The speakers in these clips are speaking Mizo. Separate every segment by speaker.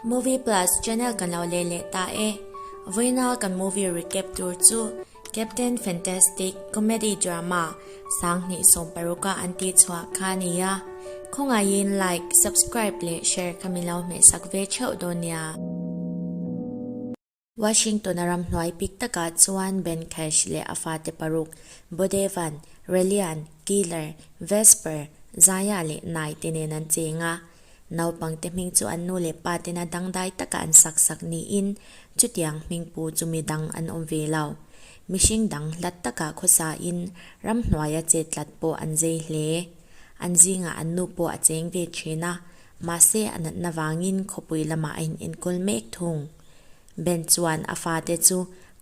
Speaker 1: Movie Plus channel kan lo leh leh ta e. Vawiina kan movie recap tur chu Captain Fantastic comedy drama 2016 a an tih chhuah kha a ni a. Khawngaihin like, subscribe leh share kha min lo hmehsak ve theuh dawn nia. Washington-a ramhnuai pik takah chuan Ben Cash leh a fate paruk, Bodevan, Relian, Keeler, Vesper, Zaya leh Nai te nen an cheng a. Naupangte hming chu an nu leh pa tena dangdai taka an sak sak niin chutiang hming pu chu mi dang an awm ve lo. Mihring dang hlat takah khawsain ramhnuaia chet tlat pawh an zei hle. An zingah an nu pawh a cheng ve thin a, mahse a natna vangin khawpui lamah a inenkawl mek thung. Ben chuan a fate chu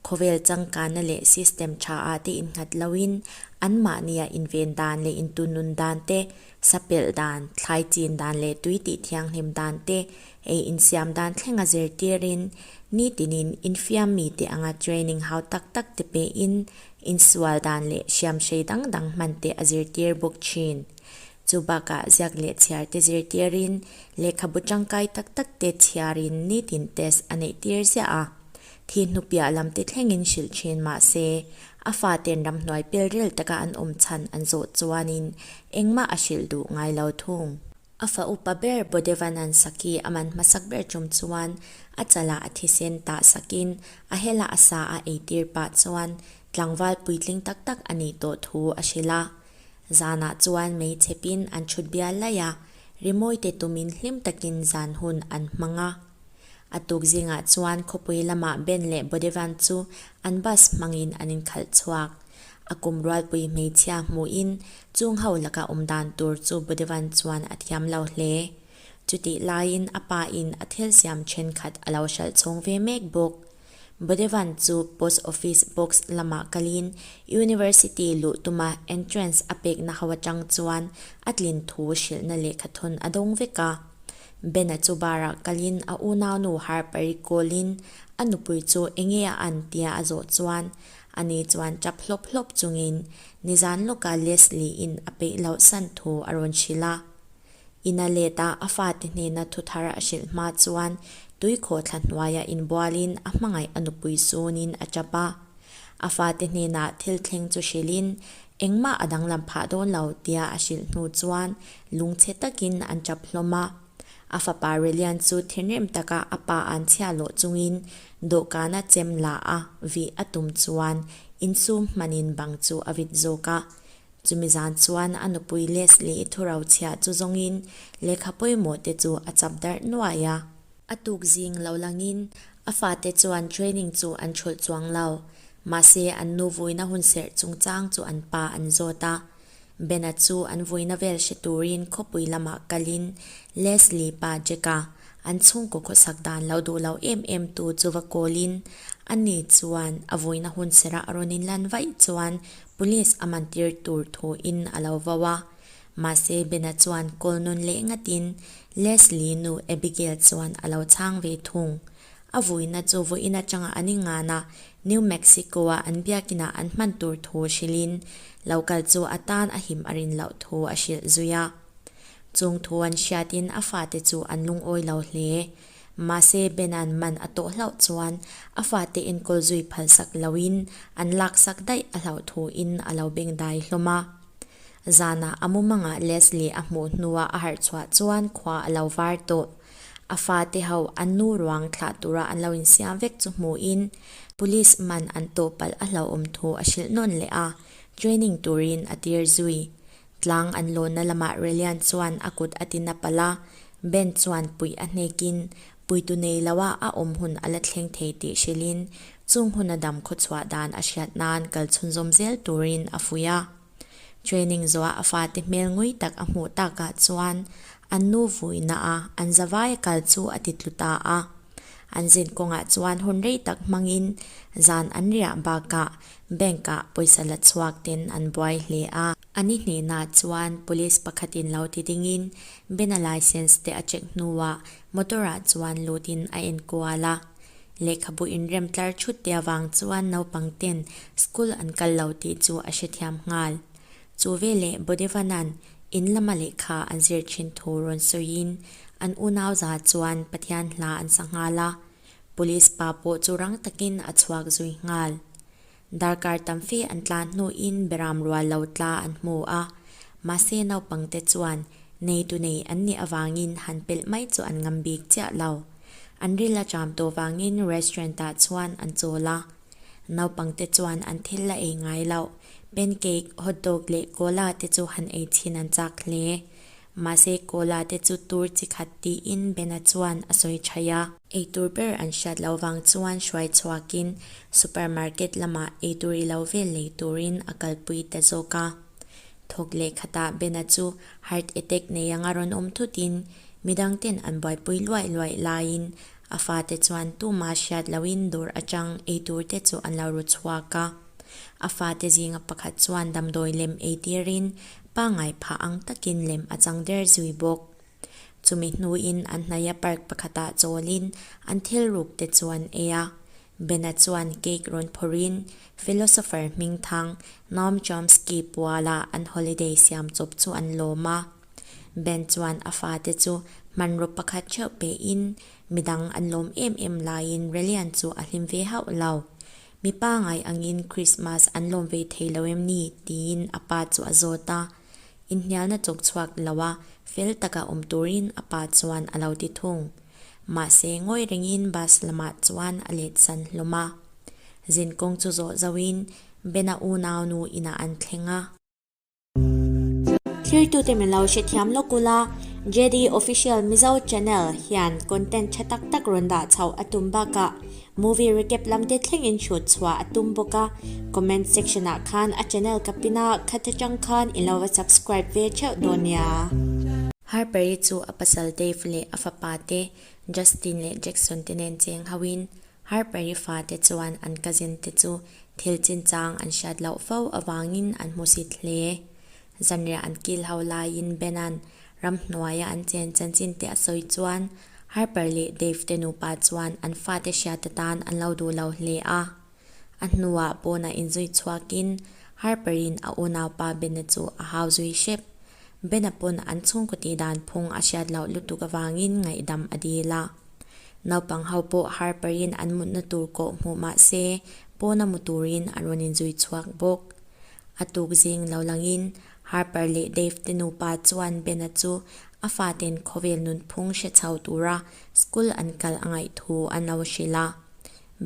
Speaker 1: khawvel changkanna leh system tha ah te innghat loin anmahnia inven dan leh intunnun dan te, sapelh dan, thlai chin dan leh tui tih thianghlim dan te, ei insiam dan thlenga zirtirin nitinin infiam mite anga training hau tak tak te pein insual dan leh hriamhrei dang dang hman te a zirtir bawk thin. Chu bakah ziak leh chhiar te zirtirin lehkhabu tangkai tak tak te chhiarin nitin test a neih tir ziah a. Thi hnupiah lam te thlengin hrilh thin mah se, a faten ramhnuai pelrel taka an awm chhan an zawh chuanin engmah a hrilh duh ngai lo thung. A fa upa ber Bodevanan Saki a man hmasak ber tum chuan a chalah a thisen tah sakin a hela a sa a eitir pah chuan tlangval puitling tak tak a nih tawh thu a hrilh a. Zanah chuan mei chhepin an thut bial laih a, rimawi te tumin hlim takin zan hun an hmang a. A tuk zingah chuan khawpui lamah Ben leh Bodevan chu an bus hmangin an inkhalh chhuak. A kum rualpui hmeichhia hmuhin chung ho laka awm dan tur chu Bodevan chuan a thiam lo hle. Chutih laiin a pa in a thil siam thenkhat a lo hralh chhawng ve mek bawk. Bodevan chu Post Office box lamah kalin University luh tuma entrance a pekna ho atang chuan a tlin thu hrilhna lehkhathawn a dawng vek a. Ben-a chu bar-ah kalin a unaunu Harper-i call-in a nupui chu enge a an tia a zawh chuan ani chuan tap hlawp hlawp chungin nizan lawka Leslie-in a peih loh san thu a rawn hrilh a. Ina leta a fate hnena thu thar a hrilh hma chuan tuikhawhthla hnuaia inbualin a hmangaih a nupui sunin a tap a. A fate hnenah thil thleng chu hrilhin engmah a danglam phah dawn lo tia a hrilh hnu chuan lungchhe takin an tap hlawm a. A fapa Relian chu thinrim taka a pa an chhiah lawh chungin dawhkana chem la a vih a tum chuan insum hmanin bang chu a vit zawk a. Chumi zan chuan a nupui Leslie-i thuro chhiah chu zawngin lehkha pawimawh te chu a chap darh nuai a. A tuk zing lo langin a fate chuan training chu an thulh chuang lo. Mahse an nu vuina hun serh chungchang chu an pa an zawt a. Ben-a chu an vuina vel hre turin khawpui lamah kalin Leslie pa Jack-a an chhungkaw khawsak dan lo duh lo em em tu chu va kawlin ani chuan a vuina hun serh a rawn inlan vaih chuan Police a man tir tur thu in a lo vo a, mahse Bena chuan call nawn leh ngatin Leslie nu Abigail chuan a lo chhang ve thung. A vuina chu vawiin atanga an ingan a, New Mexico-a an biakinah an hman tur thu hrilhin lo kal chu a tan a him a rin loh thu a hrilh zui a. Chung thu an hriatin a fate chu an lungawi lo hle. Mahse, Bena'n man a tawh hlauh chuan a fate enkawl zui phalsak loin an laksak daih a hlauh thuin a lo beng dai hlawm a. Zanah a mumangah Leslie a hmuh hnua a harh chhuah chuan khua a lo var tawh. A fate ho an nu ruang thlah tura an lo insiam vek chu hmuhin Police man an tawh palh a hlauhawm thu a hrilh nawn leh a, training turin a tir zui. Tlang an lawnna lamah Relian chuan a kut a ti na palh a, Ben chuan puih a hnekin puitu nei loa a awm hun a la thleng thei tih hrilhin chung huna dam khawchhuah dan a hriat nan kal chhunzawm zel turin a fuih a. Training zawha a fate hmel ngui tak a hmuh takah chuan an nu vuina a an zavai a kal chu a ti tlu ta a. An zin kawngah chuan hun rei tak hmangin zan an riah bakah Bank-ah pawisa la chhuak ten an buai hle a. A ni hnenah chuan police pakhatin lo ti dingin Ben-a licence te a check hnuah motor-ah chuan lutin a enkual a. Lehkhabu inrem tlar thut te avang chuan naupang ten school an kal lo tih chu a hrethiam nghal. Chu veleh Bodevanan. In lama lehkha an zir thin thu rawn sawiin an unau za chuan Pathian hla an sa nghal a, Police pa pawh chu rang takin a chhuak zui nghal. Darkar tam fe an tlan hnuin beram rual lo tla an hmu a, mahse naupangte chuan neitu nei an nih avangin han pelh mai chu an ngam bik chiah lo. An ril a cham tawh vangin restaurant ah chuan an chawl a. Naupangte chuan an thil la ei ngai loh, pancake, hot dog leh cola te chu han ei chhin an chak hle. Mahse cola te chu tur chi khat tiin Bena chuan a sawi thaih a. Eitur ber an hriat loh vang chuan hruai chhuakin supermarket lamah eitur i lo vel lei turin a kalpui ta zawk a. Thawk leh khatah Bena chu heart attack nei anga rawn awm thutin midangten an buaipui luaih luaih laiin A fate chuan tuma hriat loin dawr atang eitur te chu an lo ru chhuak a. A fate zinga pakhat chuan damdawi lem eitirin pangngai phah ang takin lem a chang der zui bawk. Chumi hnuin an hnaia park pakhatah chawlin an thil ruk te chu an ei a. Bena chuan cake rawn phawrhin philosopher hmingthang Noam Chomsky puala an holiday siam chawp chu an lawm a. Ben chuan a fate chu hmanraw pakhat theuh pehin midang an lawm em em laiin Relian chu a hlim ve hauh lo. Mi pangai angin Christmas an lawm ve thei lo em ni? tiin a pa chu a zawt a. Inhnialna chawk chhuak lo a, fel taka awm turin a pa chuan a lo ti thung. Mahse ngawi rengin bus lamah chuan a letsan hlawm a. Zinkawng chu zawh zohin Bena unaunu inah an thleng a. Thirtute min lo hrethiam lawk ula, JD Official Mizo Channel hian content tha tak tak rawn dah chhoh a tum bakah movie recap lam te thlengin hrut chhuah a tum bawk a, comment section ah khan a channel ka pin a, khat atang khan i lo va subscribe ve theuh dawn nia. Harper-i chu a pasal Dave leh a fapa te Justin leh Jackson te nen cheng ho in Harper-i fate chuan an cousin te chu thil chinchang an hriat loh fo avangin an hmusit hle. Zanriah an kil ho laiin Ben-a'n ramhnuaia an chen chanchin te a sawi chuan Harper leh Dave te nupa chuan an fate hriat atan an lo duh lo hle a. A hnuah pawnah inzui chhuakin Harper-in a unaupa Ben-a chu a hau zui hrep. Ben-a pawn an chhungkaw tihdan phung a hriat loh lutuk avangin ngaihdam a dil a. Naupang ho pawh Harper-in an mutna tur kawh hmuh mah se, pawna mu turin a rawn inzui chhuak bawk. A tuk zing lo langin Harper leh Dave te nupa chuan Ben-a chu a faten khawvel nunphung hre chho tura school an kal a ngaih thu an lo hrilh a.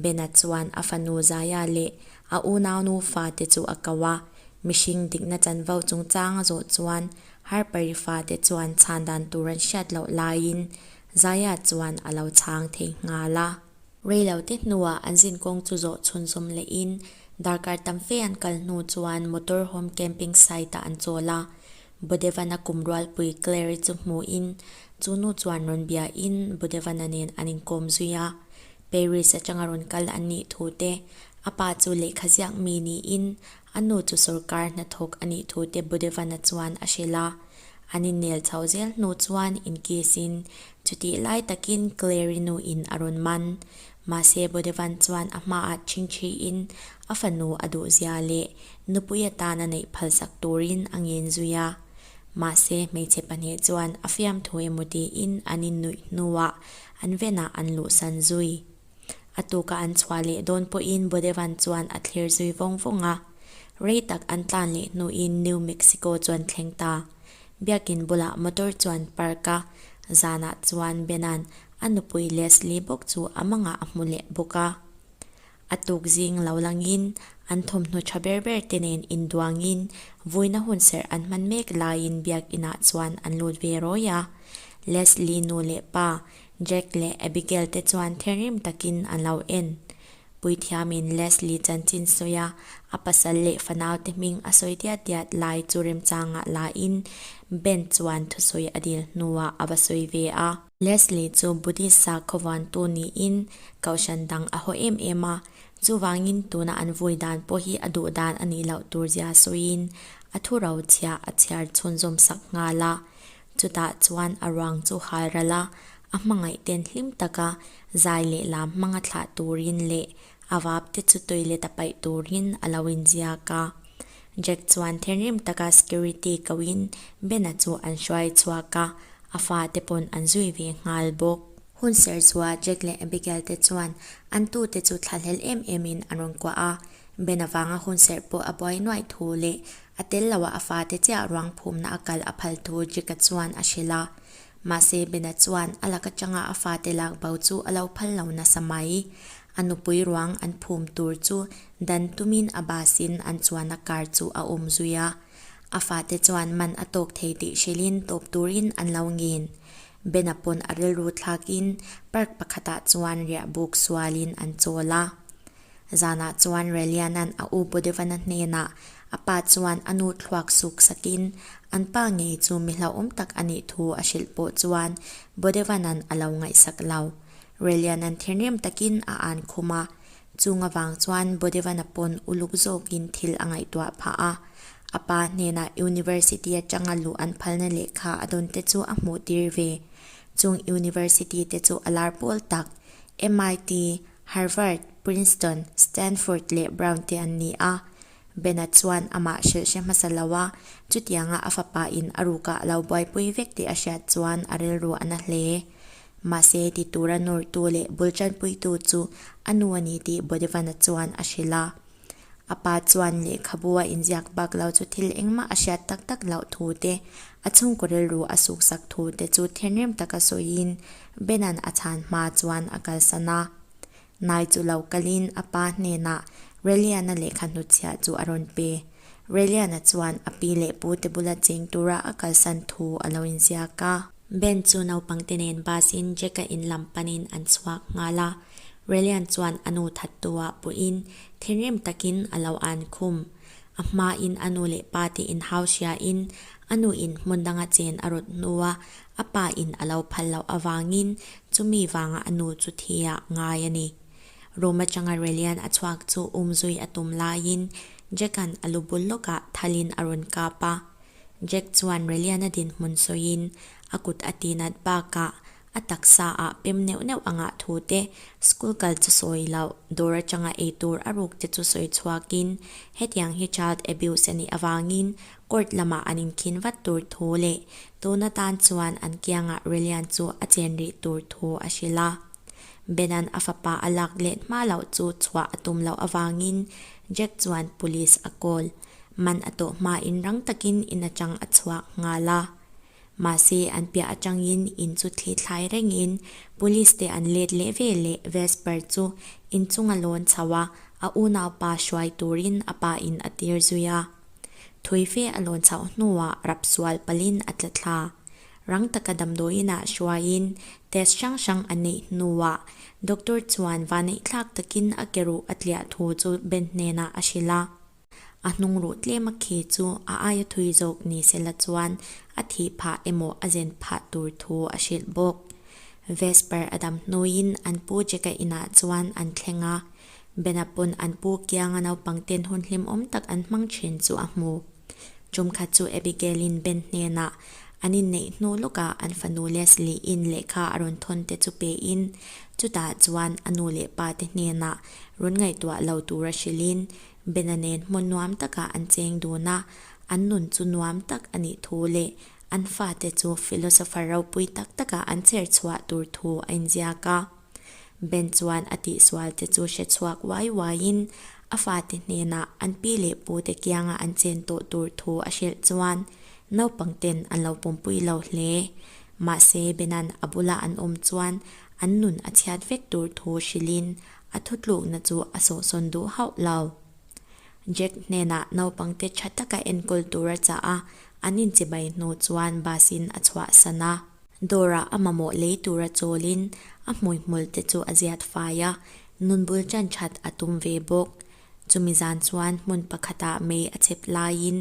Speaker 1: Ben-a chuan a fanu Zaya leh a unaunu fate chu a ko a, mihring dikna chanvo chungchang a zawh chuan Harper-i fate chuan chhan dan tur an hriat loh laiin Zaya chuan a lo chhang thei nghal a. Reilote hnuah an zinkawng chu zawh chhunzawm lehin darkar tam fe an kal hnu chuan motor home camping site ah an chawl a. Bodevana kum rualpui Claire-i chu hmuhin chu nu chuan rawn biain Bodevana nen an inkawm zui a. Paris atanga rawn kal an nih thu te, a pa chu lehkha ziak mi niin a nu chu sawrkar hnathawk a nih thu te Bodevana chuan a hrilh a. An innel chho zel hnu chuan inkiss-in chutih lai takin Claire-i nuin a rawn man. Mahse Bodevan chuan a hmaah chhingchhiin a fanu a duhzia leh nupui atana neih phalsak turin a ngen zui a. Mahse hmeichhe pahnih chuan a fiamthu emaw tiin an innuih hnuah an venah an luhsan zui. A tuka an chhuah leh dawn pawhin Bodevan chuan a thlir zui vawng vawng a. Rei tak an tlan leh hnuin New Mexico chuan thleng ta. Biakin bulah motor chuan park a, zanah chuan Bena'n a nupui Leslie bawk chu a mangah a hmu leh bawk a. A tuk zing lo langin an thawmhnaw tha ber ber te nen induangin vuina hunserh an hman mek laiin biakinah chuan an lut ve rawi a. Leslie nu leh pa Jack leh Abigail te chuan thinrim takin an lo en. Puithiamin Leslie chanchin sawi a, a pasal leh fanaute hming a sawi diat diat lai chu remchangah lain Ben chuan thusawi a dil hnuah a va sawi ve a. Leslie chu Buddhist sakhaw vuantu niin kohhran dang a haw em em a, chuvangin tuna an vui dan pawh hi a duh dan a nih loh tur zia sawiin a thu rochhiah a chhiar chhunzawm sak nghal a. Chutah chuan a ruang chu hal ral a, a hmangaih ten hlim taka zai leh lam hmanga thlah turin leh a vap te chu toilet a paih turin a lo inziak a. Jack chuan thinrim taka security koin Ben-a chu an hruai chhuak a, a fate pawn an zui ve nghal bawk. Hun ser chua Jack leh Abigail te chuan an tute chu thlahlel em emin an rawn kuah a, Ben-a vanga hun serh pawh a buai nuaih thu leh a tel loah a fate chiah ruang phumna a kal a phal thu Jack-a chuan a hrilh a. Mahse Bena chuan a lak atanga a fate lak bo chu a lo phal lo nasa mai. A nupui ruang an phum tur chu dan tumin a bus in an chuanna car chu a awm zui a. A fate chuan man a tawk thei tih hrilhin tawp turin an lo ngen. Bena pawn a rilru thlakin park pakhatah chuan riah buk sualin an chawl a. Zanah chuan Reliana'n a u Bodevana hnenah a pa chuan a nu thluak suk sakin an pa ngei chu mi hlauhawm tak a nih thu a hrilh pawh chuan Bodevana'n a lo ngaihsak lo. Reliana'n thinrim takin a an khum a, chung avang chuan Bodevana pawn uluk zawkin thil a ngaihtuah phah a. A pa hnenah University atanga luh an phalna lehkha a dawn te chu a hmuh tir ve. Chung University te chu a lar pawl tak, MIT, Harvard, Princeton, Stanford leh Brown te an ni a. Bena chuan amah hrilh hre hmasa lo a, chutianga a fapa in a rukah a lo buaipui vek tih a hriat chuan a rilru a na hle. Mahse ti tura nawrtu leh bul tanpuitu chu a nu a ni tih Bodevana chuan a hrilh a. A pa chuan lehkhabu a inziak bak lo chu thil engmah a hriat tak tak loh thu te, a chhungkaw rilru a suksak thu te chu thinrim taka sawiin Bena'n a chhan hma chuan a kalsan a. Nai chu lo kalin a pa hnenah Reliana lehkha hnutchhiah chu a rawn pe. Reliana chuan a pi leh pu te bula cheng tura a kalsan thu a lo inziak a. Ben chu naupangte nen bus in Jack-a in lam panin an chhuak nghal a. Relian chuan a nu thattu-ah pawhin thinrim takin a lo an khum. A hmain a nu leh pa te inhau hriain a nuin hmun danga chen a rawt hnua a pa in a lo phal loh avangin chumi vanga a nu chu thi-ah ngai a ni. Room atanga Relian a chhuak chu umzui a tum laiin Jack-a'n a lu bul lawkah thalin a rawn kap a. Jack chuan Relian-a dinhmun sawiin a kut a tinat bakah A taksa ah pem neuh neuh a ngah thu te, school kal chu sawi loh, dawr atanga ei tur a ruk te chu sawi chhuakin hetiang hi child abuse a nih avangin court lamah an inkhin vat tur thu leh tun atan chuan an kiangah Relian chu a chen rih tur thu a hrilh a. Bena'n a fapa a lak let hma loh chu chhuah a tum loh avangin Jack chuan police a call. Man a tawh hmain rang takin in atang a chhuak nghal a. Mahse, an piah atangin in chu thli thlai rengin police te an let leh ve leh Vesper chu inchung a lawn chho a, a unaupa hruai turin a pa in a tir zui a. Thui fe a lawn chhoh hnuah rap sual palin a tla thla. Rang taka damdawiinah hruaiin test hrang hrang a neih hnuah doctor chuan vaneihthlak takin a ke ruh a tliah thu chu Ben hnenah a hrilh a. A hnung ruh tlem a khi chu a aia thui zawk ni sela chuan a thih phah emaw a zen phah tur thu a hrilh bawk. Vesper a dam hnuin an pu Jack-a inah chuan an thleng a, Ben-a pawn an pu kianga naupang ten hun hlimawm tak an hmang thin chu a hmu. Tumkhat chu Abigail-in Ben hnenah an inneih hnu lawkah an fanu Leslie-in lehkha a rawn thawn te chu pein chutah chuan a nu leh pa te hnenah rawn ngaihtuah lo tura hrilhin Bena nen hmun nuam takah an cheng dun a, an nun chu nuam tak a nih thu leh an fate chu philosopher ropui tak takah an chher chhuah tur thu a inziak a. Ben chuan a tihsual te chu hre chhuak uai uaiin a fate hnenah an pi leh pute kianga an chen tawh tur thu a hrilh chuan naupang ten an lo pawmpui lo hle. Mahse Bena'n a bula an awm chuan an nun a chhiat vek tur thu hrilhin A thutlukna chu a sawhsawn duh hauh lo. Jack hnenah naupangte tha taka enkawl tur a chah a, an inchibai hnu chuan bus in a chhuahsan a. Dawrah a mamawh lei tura chawlin a hmuihmul te chu a ziat fai a, nunbul tan that a tum ve bawk. Chumi zan chuan hmun pakhatah mei a chep laiin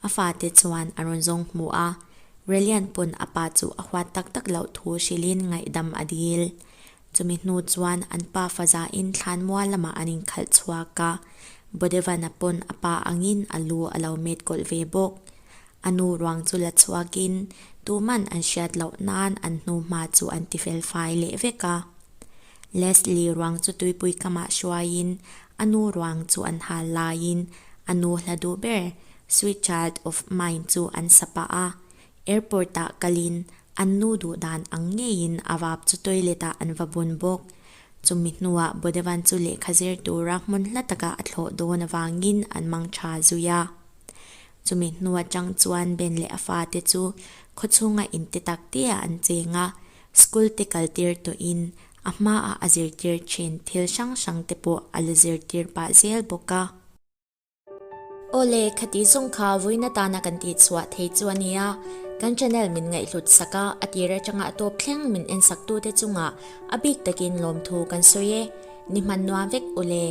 Speaker 1: a fate chuan a rawn zawng hmu a, Relian pawn a pa chu a huat tak tak loh thu hrilhin ngaihdam a dil. Chumi hnu chuan an pa fazain thlanmual lamah an inkhalh chhuak a, Bodevana pawn a pa angin a lu a lo met kawlh ve bawk. A nu ruang chu la chhuakin tuman an hriat loh nan an hnu hma chu an ti fel fai leh vek a. Leslie ruang chu tuipui kamah hruaiin a nu ruang chu an hal laiin a nu hla duh ber. Sweet Child of Mine chu an sa pah a. Airport-ah kalin an nu duh dan ang ngeiin a vap chu toilet-ah an va bun bawk. Chumi hnuah Bodevan chu lehkha zir tura hmun hla taka a thlawh dawn avangin an mang tha zui a. Chumi hnu atang chuan Ben leh a fate chu khawchhunga inte tak teah an cheng a, school te kaltir tawhin a hmaah a zirtir thin thil hrang hrang te pawh a la zirtir pah zel bawk a. Awle, khati zawng kha vawiin atana kan tihchhuah thei chu a nia. Kan channel min ngaihhlut sak a, a tir atanga a tawp thleng min en sak tute chungah a bik takin lawmthu kan sawi e. Ni hman nuam vek ule.